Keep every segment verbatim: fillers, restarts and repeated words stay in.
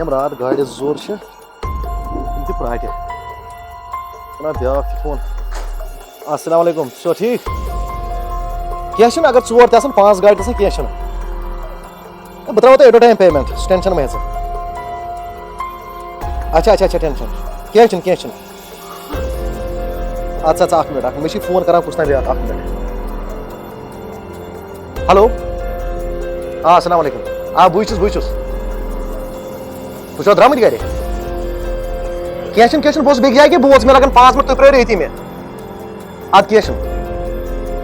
یِم راتھ گاڑِ زٕ ژور چھِ، تِم تہِ پرٛاٹہِ۔ نہ، بیٛاکھ تہِ فون۔ السلام علیکم، تُہۍ چھِوا ٹھیٖک؟ کینٛہہ چھُنہٕ، اگر ژور تہِ آسَن، پانٛژھ گاڑِ تہِ آسَن، کینٛہہ چھُنہٕ۔ ہے، بہٕ ترٛاوو تۄہہِ at a time payment, tension مہ ہیٚیِو ژٕ۔ اچھا، اچھا، اچھا، ٹٮ۪نشَن۔ کینٛہہ چھُنہٕ، کینٛہہ چھُنہٕ۔ اَدٕ سا، اَدٕ سا، اَکھ مِنَٹ، اَکھ مِنَٹ۔ مےٚ چھِ فون کَران کُس تام بیٛاکھ، اَکھ مِنَٹ۔ ہیلو۔ آ، السلام علیکم۔ آ، بٕے چھُس، بٕے چھُس۔ تُہۍ چھِوا درٛامٕتۍ گرِ؟ کینٛہہ چھُنہٕ، کینٛہہ چھُنہٕ، بہٕ اوسُس بیٚکہِ جایہِ، کہِ بہٕ ووتُس، مےٚ لَگَن پانٛژھ مِنٹ، تُہۍ پرٛٲرِو ییٚتی مےٚ۔ اَدٕ کینٛہہ چھُنہٕ۔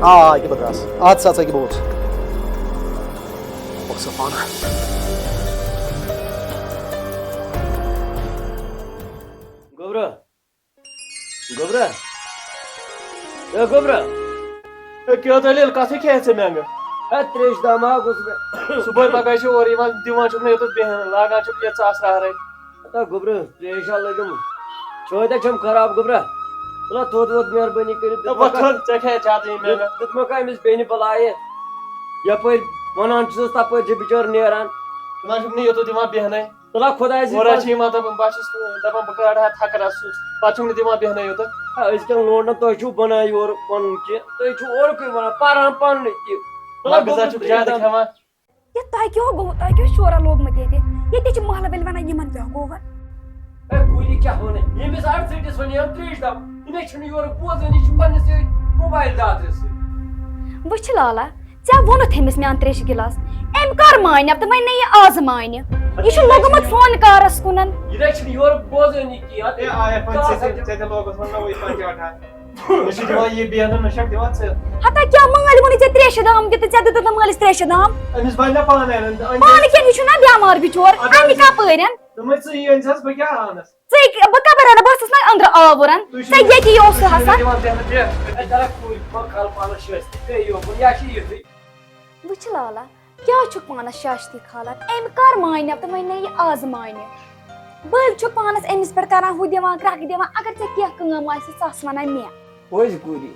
آ، آ، ییٚکیٛاہ بہٕ درٛاس۔ اَدٕ سا، اَدٕ سا، ییٚکیٛاہ بہٕ ووتُس۔ پَک سا پانہٕ۔ گوٚبرا، گوٚبرا۔ اے گوٚبرا۔ اے کیٛاہ دٔلیٖل؟ کَتھٕے کھیٚیَتھ ژےٚ مٮ۪نٛگہٕ؟ اے ترٛیشہِ دام ہا گوٚژھ مےٚ۔ صُبحٲے پَگاہ چھِ اورٕ یِوان، دِوان چھُکھ نہٕ یوٚتَتھ بیٚہنہٕ، لاگان چھُکھ یہِ ژاسرٕ ہَرٕنۍ۔ ہتا گوٚبرا، ترٛیش ہا لٔجِم۔ چھٲتۍ ہا چھَم خراب گوٚبرا۔ تُلہ تھوٚد ووٚد مہربٲنی کٔرِتھ۔ اے وۄتھ دیُتمَکھ تھوٚد، ژےٚ کھیٚیَتھ زیادٕ یہِ مٮ۪نٛگہٕ۔ دیُتمَکھ أمِس بیٚنہِ بَلایہِ۔ یَپٲرۍ وَنان چھُسَس تَپٲرۍ چھِ بِچٲر نیران۔ ژٕ نہ چھُکھ نہٕ یوٚتَتھ دِوان بیٚہنَے۔ تُلہ خۄدایَس اورٕ حظ چھِ یِوان دَپان، بہٕ ہا چھُس دَپان، بہٕ کَڑٕ ہا تھَکَر اَتھ سُہ، پَتہٕ چھُم نہٕ دِوان بیٚہنَے یوٚتَتھ۔ ہا، أزکٮ۪ن لونڈَن تۄہہِ چھُو بَنان یورٕ پَنُن کینٛہہ، تُہۍ چھُو اورُکُے وَنان، پَران پَننُے تہِ۔ تُلہ مگر گوٚبُر ژٕ چھُکھ زیادٕ ترٛیش دام۔ کھٮ۪وان۔ یہِ تۄہہِ کیٛاہ گوٚو؟ تۄہہِ کیٛاہ شورا لوگمُت ییٚتہِ؟ ییٚتہِ چھِ محلہٕ وٲلۍ وَنان، یِمَن کیٛاہ گوٚو وۄنۍ؟ اے کوٗری کیٛاہ وَنَے؟ ییٚمِس اَڑٕ ژٔٹِس وَنہِ یِم ترٛیش دَب، یہِ نَے چھُنہٕ یورٕ بوزٲنی، یہِ چھُ پنٛنِسٕے موبایِل دادرِسٕے۔ وٕچھ لالا، ژےٚ ووٚنُتھ أمِس مےٚ اَن ترٛیشہِ گِلاس۔ أمۍ کر مانیو تہٕ وۄنۍ نہٕ یہِ آز مانہِ۔ یہِ چھُ لوٚگمُت فون کارس کُنن۔ یہِ نَے چھُنہٕ یورٕ بوزٲنی کینٛہہ۔ اَدٕ اے آیا پنٛژاہ ژےٚ تہِ، ژےٚ تہِ لوگُس وَننَوٕے پنٛجاہ ٹھا۔ نہ چھِ دِوان یہِ بیٚہنہٕ، نہ چھَکھ دِوان ژٕ۔ ہتا کیٛاہ مٲلۍ ووٚنُے ژےٚ ترٛیشہِ دام دِتھ، ژےٚ دِتُتھ نہٕ مٲلِس ترٛیشہِ دام؟ أمِس بَنہِ نہ پانہٕ اَنُن، تہٕ أمۍ پانہٕ کیٛاہ، یہِ چھُنہ بٮ۪مار بِچور، اَدٕ اَمہِ أمِس کَپٲرۍ اَن؟ دوٚپمَے ژٕ یہِ أنۍ زِ حظ، بہٕ کیٛاہ اَنَس؟ ژٕ یہِ، بہٕ کَپٲرۍ اَنہٕ؟ بہٕ ٲسٕس نہ أنٛدرٕ آوُر اَن۔ تُہۍ چھِو ژےٚ ییٚتی اوسُے تُہۍ چھِو آسان۔ دِوان بیٚہنہٕ بیٚہہ۔ ہے، کَرَکھ کوٗرِ، مہ کھال پانَس شٲستی، بیٚہہ یوکُن، یا چھِ یِتھُے۔ وٕچھ لالا، کیٛاہ چھُکھ پانَس شاشتی کھالان؟ أمۍ کَر مانیو تہٕ وۄنۍ نَے یہِ آز مانہِ۔ بٔلۍ چھُکھ پانَس أمِس پٮ۪ٹھ کَران ہُہ دِوان، کرٛٮ۪کھ دِوان، اگر ژےٚ کینٛہہ کٲم آسہِ، ژٕ آس وَنان مےٚ۔ پٔزۍ کوٗری،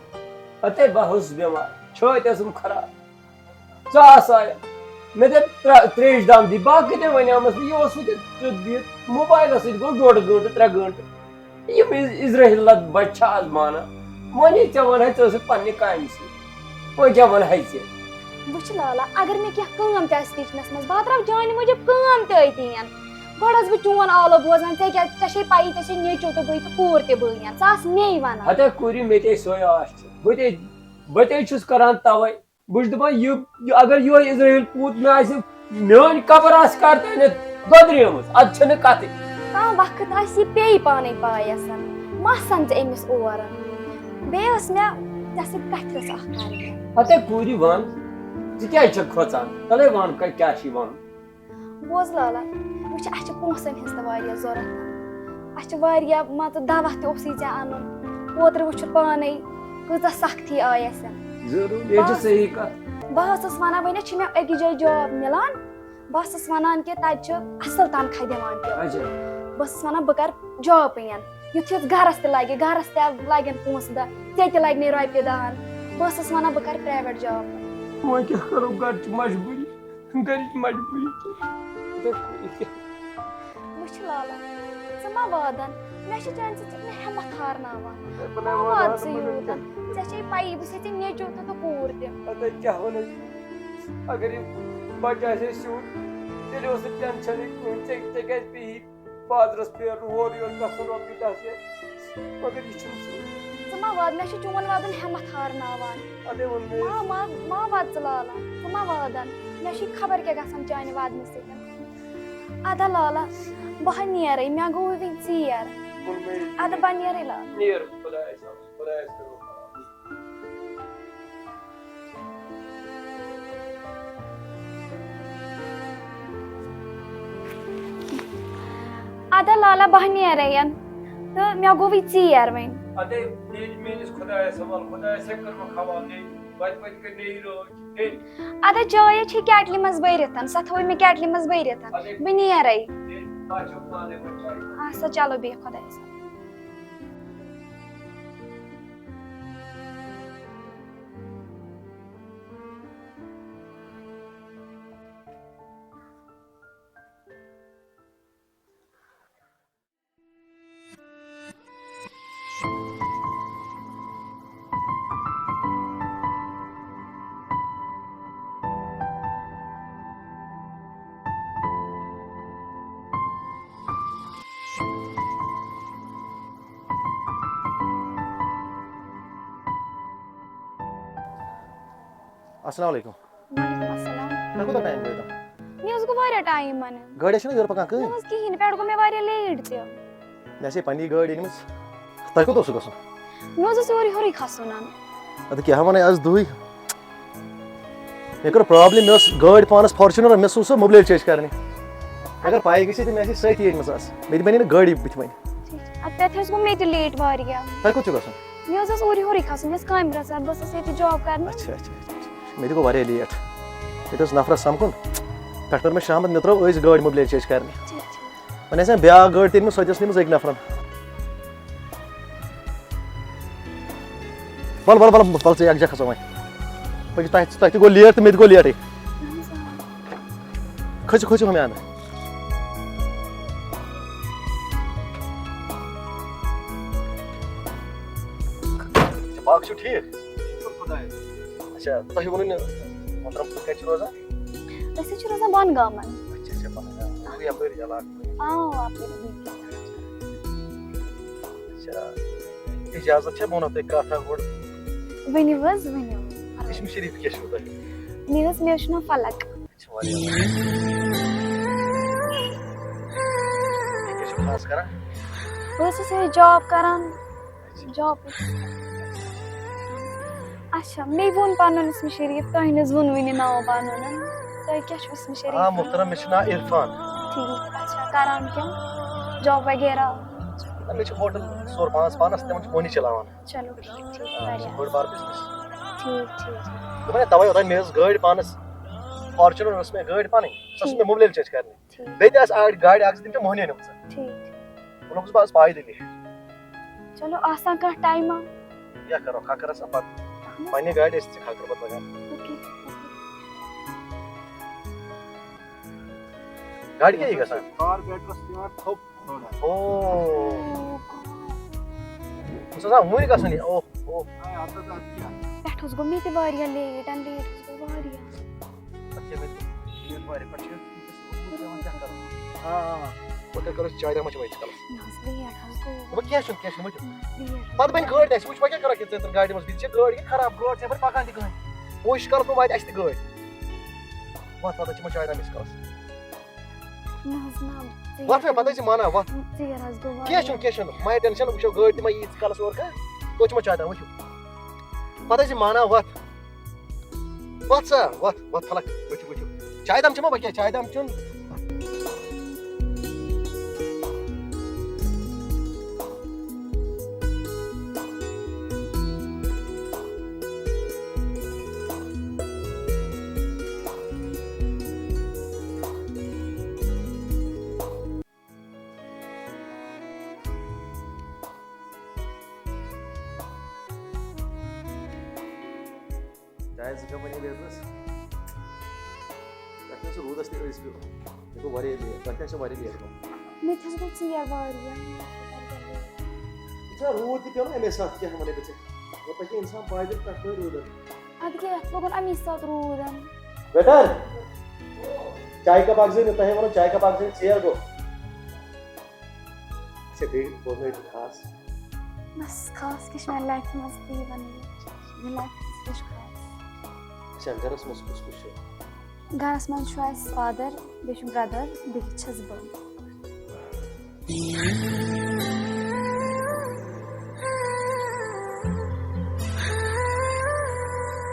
ہَتے بہٕ اوسُس بٮ۪مار، چھٲتۍ ٲسٕم خراب۔ ژٕ آسایَکھ۔ مےٚ دَپہِ ترٛ-، ترٛیش دام دی، باقٕے تہِ وَنیٛامَس نہٕ، یہِ اوس وٕنہِ تیُتھ بِہِتھ۔ موبایلَس سۭتۍ گوٚو ڈۄڈ گٲنٛٹہٕ، ترٛےٚ گٲنٛٹہٕ۔ یِم اِز-، اِزرٲیِل لَد بَچہِ چھِ آز مانان۔ وۄنۍ یے ژےٚ وَنہَے، ژٕ ٲسٕکھ پنٛنہِ کامہِ سۭتۍ۔ وۄنۍ کیٛاہ وَنہَے ژےٚ؟ وٕچھ لالا، اگر مےٚ کینٛہہ کٲم تہِ آسہِ کِچنَس منٛز، بہٕ ہا ترٛاوٕ چانہِ موٗجوٗب کٲم تہِ أتی یَن۔ گۄڈٕ ٲسٕس بہٕ چون آلو بوزان، ژےٚ کیٛاہ، ژےٚ چھے پَیی، ژےٚ چھے نیٚچوٗ تہٕ بٕے تہٕ کوٗر تہِ بٕے یَن۔ ژٕ آس مے وَنان۔ ہَتے کوٗری، مےٚ تے سۄے آش چھِ۔ بہٕ تے، بہٕ تے چھُس کَران تَوَے۔ بہٕ چھُس دَپان، یہِ، یہِ اگر یِہوٚے اِزرٲیِل پوٗت مےٚ آسہِ، میٛٲنۍ قبر آسہِ کَر تانٮ۪تھ دۄدریمٕژ، اَدٕ چھَنہٕ کَتھٕے۔ کانٛہہ وقت آسہِ، یہِ پیٚیہِ پانَے پایَسَن، مَہ سَن ژٕ أمِس اور۔ بیٚیہِ ٲس مےٚ ژےٚ سۭتۍ کَتھِ ٲس اَکھ کَرٕنۍ۔ ہَتے کوٗرِ وَن، ژٕ کیٛازِ چھَکھ کھۄژان؟ تَلَے وَن، کَتہِ کیٛاہ چھُے وَنُن؟ بوز لالا، وٕچھ، اَسہِ چھِ پونٛسَن ہِنٛز تہِ واریاہ ضوٚرَتھ۔ اَسہِ چھِ واریاہ، مان ژٕ، دَوا تہِ اوسُے ژےٚ اَنُن۔ اوترٕ وٕچھُکھ پانَے، کۭژاہ سختی آیہِ اَسہِ۔ ضروٗر، یہِ چھِ بَس۔ صحیح کَتھ۔ بہٕ ٲسٕس وَنان، وۄنۍ حظ چھِ مےٚ أکِس جایہِ جاب مِلان۔ بہٕ ٲسٕس وَنان کہِ تَتہِ چھُ اَصٕل تَنخواہ دِوان تہِ۔ اچھا۔ بہٕ ٲسٕس وَنان، بہٕ کَرٕ جابٕے۔ یُتھ یُتھ گَرَس تہِ لَگہِ، گَرَس تہِ لَگن پونٛسہٕ دَہ، ژےٚ تہِ لَگنے رۄپیہِ دَہَن۔ بہٕ ٲسٕس وَنان، بہٕ کَرٕ پرٛایویٹ جاب۔ وۄنۍ کیٛاہ کَرو، گَرِچ مجبوٗری۔ گَرِچ مجبوٗری چھِ۔ وٕچھ لالا، ژٕ مہ وادَن، مےٚ چھِ چانہِ سۭتۍ ژٕ مےٚ ہٮ۪مَتھ ہارناوان۔ مہ واد ژٕ یوٗت۔ ژےٚ چھے پَیی، بہٕ چھَسے ژےٚ نیٚچوٗ تہِ تہٕ کوٗر تہِ۔ اَدٕ کیٛاہ وَنَے؟ اگر یہِ بَچہٕ آسہِ ہے سیوٚد، تیٚلہِ اوس نہٕ ٹٮ۪نشَنٕے کِہیٖنۍ۔ ژےٚ، ژےٚ کیٛازِ پیٚیی بازرَس پھیرُن، ہورٕ یورٕ گژھُن، رۄپیہِ دَہ زینہِ؟ مگر یہِ چھُنہٕ سُہ۔ ژٕ مہ وَد، مےٚ چھُ چون وَدُن ہٮ۪مَتھ ہارناوان۔ اَدے ووٚن مےٚ۔ ما، ما، ما وَد ژٕ لالا، ژٕ مہ وادَن۔ مےٚ چھُے خبر کیٛاہ گژھان چانہِ وَدنہٕ سۭتۍ۔ اَدٕ لالا، بہٕ ہا نیرَے، مےٚ گوٚو وٕنہِ ژیر۔ ووٚن مےٚ۔ اَدٕ بہٕ نیرَے لالا۔ نیر خۄدایَس حوالہٕ، خۄدایَس کَرو خبر۔ اَدٕ لالا، بہٕ نیرے ین تہٕ مےٚ گوٚو وۄنۍ ژیر وۄنۍ۔ اَدے، تیٚلہِ میٲنِس خۄدایَس حوالہٕ، خۄدایَس ہے کٔرمَکھ حوالہٕ، ہے، وَتہِ وَتہِ کٔر مےٚ یہِ رٲچھ، ہے۔ اَدٕ چاے ہے چھِ کیٹلہِ منٛز بٔرِتھ، سۄ تھٲوٕے مےٚ کیٹلہِ منٛز بٔرِتھ، اَدے۔ بہٕ نیرے۔ ہے، بہٕ آسہٕ پانَے وۄنۍ چاے۔ اَدٕ سا، چلو، بِہِو خۄدایَس حوالہٕ۔ السلام علیکم۔ وعلیکم السلام۔ تۄہہِ کوٗتاہ ٹایم گوٚو یوٚتام؟ مےٚ حظ گوٚو واریاہ ٹایم وَنان۔ گٲڑۍ ٲسِو نہ یورٕ پَکان نہ کٕہٕنۍ؟ حظ کِہیٖنۍ، پٮ۪ٹھ گوٚو مےٚ واریاہ لیٹ تہِ۔ مےٚ آسے پننی گٲڑۍ أنمٕژ۔ تۄہہِ کوٚت اوسوٕ گژھُن؟ مےٚ حظ اوس یورٕ ہیوٚرُے کھَسُن اَنُن۔ اَدٕ کیٛاہ وَنَے آز دُہٕے؟ مےٚ کٔر پرابلِم، مےٚ ٲس گٲڑۍ پانَس فارچُنر، مےٚ سوٗز سۄ موبایل چینج کرنہِ۔ اگر پاے گژھِ تہٕ مےٚ آسہِ سۭتی أنمٕژ آز، مےٚ تہِ بَنہِ نہٕ گٲڑی بٕتھِ وۄنۍ۔ ٹھیٖک چھُ۔ اَدٕ پٮ۪ٹھ حظ گوٚو مےٚ تہِ لیٹ واریاہ۔ تۄہہِ کوٚت چھُ گژھُن؟ مےٚ حظ اوس اورٕ یورٕے کھَسُن، مےٚ ٲس کامہِ رَژھ، بہٕ ٲسٕس ییٚتہِ جاب کرنہِ۔ اچھا اچھا اچھا اچھا، مےٚ تہِ گوٚو واریاہ لیٹ۔ ییٚتہِ اوس نفرَس سَمکھُن، پٮ۪ٹھ کٔر مےٚ شامَس، مےٚ ترٛٲو أزۍ گٲڑۍ موبایل چینج کرنہِ۔ ٹھیٖک چھُ۔ وۄنۍ آسہِ ہا بیٛاکھ گٲڑۍ تہِ أنمٕژ، سۄ تہِ ٲس نِمٕژ أکۍ نفرَن۔ وَل وَل وَل وَل ژٕ یَکجاہ کھسو وۄنۍ۔ پٔکِو، تۄہہِ تۄہہِ تہِ گوٚو لیٹ تہٕ مےٚ تہِ گوٚو لیٹٕے۔ کھٔسِو کھٔسِو ہُمہِ اَندٕ۔ باقٕے چھُو ٹھیٖک؟ اچھا، تۄہہِ ووٚنوُ نہٕ محترم، تُہۍ کَتہِ چھِو روزان؟ أسۍ حظ چھِ روزان بۄنہٕ گامَن۔ اچھا اچھا، پَنُن گام۔ یَپٲرۍ علاقہٕ؟ آ، اَپٲرۍ۔ اچھا، اجازت چھا، بہٕ وَنو تۄہہِ کَتھ اَکھ گۄڈٕ؟ ؤنِو حظ، ؤنِو۔ چشمہٕ شریٖف کیٛاہ چھُو تۄہہِ؟ مےٚ حظ، مےٚ حظ چھُ ناو فلک۔ اچھا، واریاہ اچھا، کیٛاہ چھُو خاص کران؟ بہٕ حظ چھَس یِہوٚے جاب کران۔ جاب۔ اچھا، مےٚ ووٚن پَنُن اسمِ شریٖف، تۄہہِ نہٕ حظ ووٚنوُے نہٕ ناو پَنُن۔ تۄہہِ کیٛاہ چھُ اسمِ شریٖف؟ آ محترم، مےٚ چھُ ناو عرفان۔ ٹھیٖک، اچھا، کران کیٛاہ؟ جاب وغیرہ؟ نہ، مےٚ چھِ ہوٹل زٕ ژور پانٛژھ پانَس، تِمَن چھُ پونی چلاوان۔ چلو ٹھیٖک، ٹھیٖک، آ، یہِ چھِ واریاہ۔ بٔڑ بار بِزنِس۔ ٹھیٖک، ٹھیٖک، ٹھیٖک، دوٚپمَے، تَوَے اوٚتام مےٚ ٲس گٲڑۍ پانَس، فارچُنر ٲس مےٚ گٲڑۍ پَنٕنۍ، سۄ ٲس مےٚ موبایل چینج کَرنہِ۔ ٹھیٖک۔ بیٚیہِ تہِ آسہٕ آڑِ گاڑِ اَکھ زٕ، تِم چھِ مۄہنِو نِمژٕ۔ ٹھیٖک۔ بہٕ لوٚگُس بہٕ آز پایدٔلی۔ چلو، آسان کانٛہہ ٹایما؟ کیٛاہ کَرو، کھکھرَس اَپَر۔ پنٛنہِ گاڑِ ٲسۍ ژٕ کھکھر پَتہٕ لَگان۔ اوکے۔ گاڑِ کیٛاہ یہِ گژھان؟ کاربیٹرس دِوان تھوٚپ تھوڑا۔ او۔ بہٕ چھُس آسان وُنہِ گژھُن یہِ۔ اوہ، اوہ۔ آے، اَتھ حظ اَتھ کیٛاہ؟ پٮ۪ٹھ حظ گوٚو مےٚ تہِ واریاہ لیٹ، لیٹ حظ گوٚو واریاہ۔ اَتھ کیٛاہ گژھِ؟ یہِ وارِ پٮ۪ٹھ چھِ یہِ پٮ۪وان کیٛاہ کَرُن؟ آ، آ۔ وۄنۍ کَرو أسۍ چاے دامہ چٮ۪مو ییٖتِس کالَس۔ نہ حظ، لیٹ حظ گوٚو۔ وۄنۍ کینٛہہ چھُنہٕ، کینٛہہ چھُنہٕ، ؤتھِو۔ نہ، لیٹ۔ پَتہٕ بَنہِ گٲڑۍ تہِ اَسہِ، وٕچھ وۄنۍ کیٛاہ کَرو کہِ ژٕ تَتھ گاڑِ منٛز بِہِتھ چھِ گٲڑۍ یہِ خراب، گٲڑۍ چھےٚ پَتہٕ پَکان تہِ کٕہٕنۍ۔ کوٗشِش کَرو تِم واتہِ اَسہِ تہِ گٲڑۍ۔ وَتھ پَتہٕ چٮ۪مو چاے دامہ ییٖتِس کالَس۔ نہ حظ، نہ، ژیر وَتھ مےٚ گوٚو۔ پَتہٕ ٲسۍ مانان، وَتھ۔ ژیر حظ گوٚو کینٛہہ چھُنہٕ، کینٛہہ چھُنہٕ، مَہ ٹٮ۪نشَن، وٕچھو گٲڑۍ تہِ مَہ یی ییٖتِس کالَس اورٕ کانٛہہ۔ توتہِ چٮ۪مو چاے دامہ، ؤتھِو۔ پَتہٕ ٲسۍ مانان وَتھ۔ وَتھ سا، وَتھ، وَتھ فلک، ؤتھِو، ؤتھِو۔ چاے دام چٮ۪مو بہٕ کیٛاہ، چاے دام چیوٚن۔ چاے زٕ کپ بنے لیٹرس۔ تۄہہِ کیٛاہ چھُ روٗدس تہِ أزۍ پیوٚو؟ یہِ گوٚو واریاہ لیٹ، تۄہہِ کیٛاہ چھُ واریاہ لیٹ گوٚمُت؟ مےٚ تہِ حظ گوٚو ژیر واریاہ۔ یہِ چھا روٗد تہِ پیوٚو نا اَمے ساتہٕ کیٛاہ وَنَے بہٕ ژےٚ؟ وۄنۍ پَکہِ اِنسان پایدٔلۍ پٮ۪ٹھ پٲرۍ روٗدَس۔ اَدٕ کیٛاہ، اَتھ لوگُن اَمی ساتہٕ روٗد۔ بیٹا، چاے کپ اکھ زٔنۍ، تۄہہِ وَنو چاے کپ اکھ زٔنۍ، ژیر گوٚو۔ اچھا، بیٚیہِ بوزنٲیِو تُہۍ خاص۔ بس خاص کیٛاہ چھُ میٛانہِ لایفہِ منٛز تی وَنُن۔ میٛانہِ لایفہِ منٛز کیٛاہ چھُ خاص؟ اچھا، گرس منٛز کُس کُس چھُ؟ گرس منٛز چھُ اَسہِ فادر، بیٚیہِ چھُم برٛدر، بیٚیہِ چھَس بہٕ۔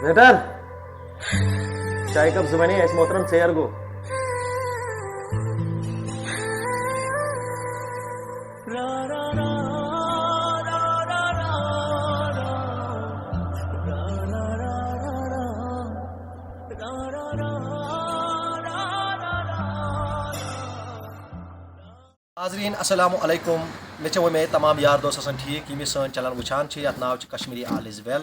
بیٹا، چاے کپ زٕ بنے اَسہِ محترم، ژیر گوٚو۔ ناظرین السلام علیکم۔ مےٚ چھےٚ وۄمید تمام یار دوس آسان ٹھیٖک، یِم یہِ سٲنۍ چینل وٕچھان چھِ، یَتھ ناو چھُ کشمیری آل از ویل۔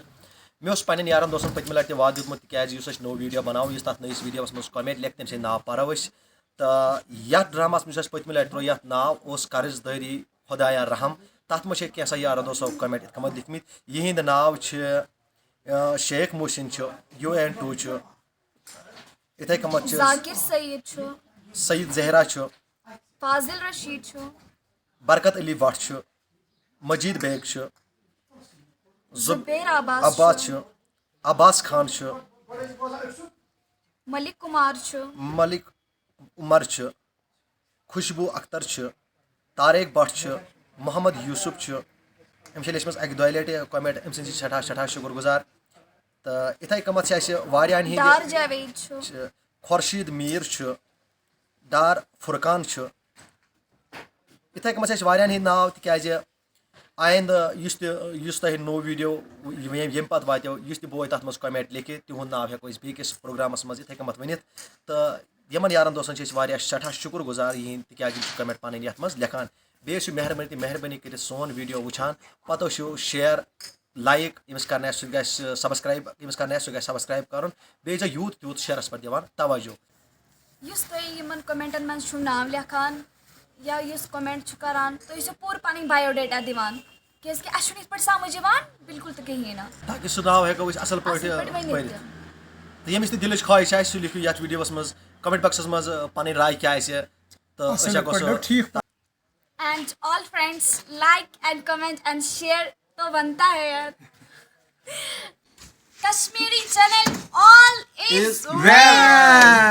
مےٚ اوس پننٮ۪ن یارن دوستن پٔتمہِ لٹہِ تہِ وعدٕ دیُتمُت، تِکیازِ یُس أسۍ نوٚو ویٖڈیو بناوو، یُس تتھ نٔیِس ویٖڈیوس منٛز کمنٹ لیکھِ، تٔمۍ سٕنٛدۍ ناو پرو أسۍ۔ تہٕ یتھ ڈراماہس منٛز یُس اَسہِ پٔتمہِ لٹہِ ترٛوو، یتھ ناو اوس قرض دٲری خدایان رحم۔ تتھ منٛز چھِ کینٛژھا یارو دوستو کمنٹ یِتھ کٔنۍ لیکھمٕتۍ، یِہنٛدۍ ناو چھِ، آ، شیخ محسن چھُ، یو این ٹو چھُ، یِتھے کٔنۍ چھِ ذاکر سعید چھُ۔ سعید زہرا چھُ، فاضل رشید چھُ۔ برکت علی بٹ چھُ، مجید بیگ چھُ، زب- زبیر عباس عباس چھُ۔ چھُ، عباس خان چھُ، ملک کمار چھُ۔ ملک عمر چھُ، خوشبو اختر چھُ، طارق بٹ چھُ، محمد یوسف چھُ۔ أمۍ چھِ لیچھمٕژ اَکہِ دۄیہِ لَٹہِ comment، أمۍ سٕنٛز چھِ سٮ۪ٹھاہ سٮ۪ٹھاہ شُکُر گُزار۔ تہٕ یِتھَے کٔمَتھ چھِ اَسہِ واریاہَن ہِنٛدۍ ڈار جاوید چھُ۔ چھِ خورشید میٖر چھُ، ڈار فرقان چھُ۔ یِتھَے کٔمَتھ چھِ اَسہِ واریاہَن ہِنٛدۍ ناو، تِکیٛازِ آیندٕ یُس تہِ یُس تۄہہِ نوٚو video ییٚمہِ ییٚمہِ پَتہٕ واتیو، یُس تہِ بوے تَتھ منٛز comment لیکھِ، تِہُنٛد ناو ہٮ۪کو أسۍ بیٚیہِ کِس پروگرامَس منٛز یِتھَے کٔمَتھ ؤنِتھ۔ تہٕ یِمَن یارَن دوستَن چھِ أسۍ واریاہ سٮ۪ٹھاہ شُکُر گُزار یِہِنٛدۍ، تِکیٛازِ یِم چھِ comment پَنٕنۍ یَتھ منٛز لیکھان۔ بیٚیہِ ٲسِو مہربٲنی تہٕ مہربٲنی کٔرِتھ سون video وٕچھان، پَتہٕ ٲسِو share، like، ییٚمِس کَرنہٕ آسہِ سُہ گژھِ subscribe، ییٚمِس کَرنہٕ آسہِ سُہ گَژھِ subscribe کَرُن۔ بیٚیہِ ٲسۍزیو یوٗت تیوٗت shareَس پٮ۪ٹھ دِوان توجہ۔ یُس تُہۍ یِمن commentَن منٛز چھِو ناو لیکھان یا یُس comment چھُ کران، تُہۍ ٲسِو پوٗرٕ پنٕنۍ biodata دِوان، کیازِ کہِ اَسہِ چھُنہٕ یِتھ پٲٹھۍ سمجھ یِوان بالکل تہِ کِہیٖنۍ نہٕ۔ تاکہِ سُہ ناو ہٮ۪کو أسۍ اَصٕل پٲٹھۍ اَصٕل پٲٹھۍ ؤنِتھ پٔرِتھ۔ تہِ۔ تہٕ ییٚمِس تہِ دِلٕچ خواہِش آسہِ، سُہ لیکھِو یَتھ videoَس منٛز comment boxَس منٛز، آ، پَنٕنۍ راے کیٛاہ آسہِ۔ تہٕ أسۍ اَصٕل ہٮ۪کو پٲٹھۍ سُہ گوٚو ٹھیٖک۔ And all friends, like and comment and share تو بنتا ہے یار۔ Kashmiri channel all is Well.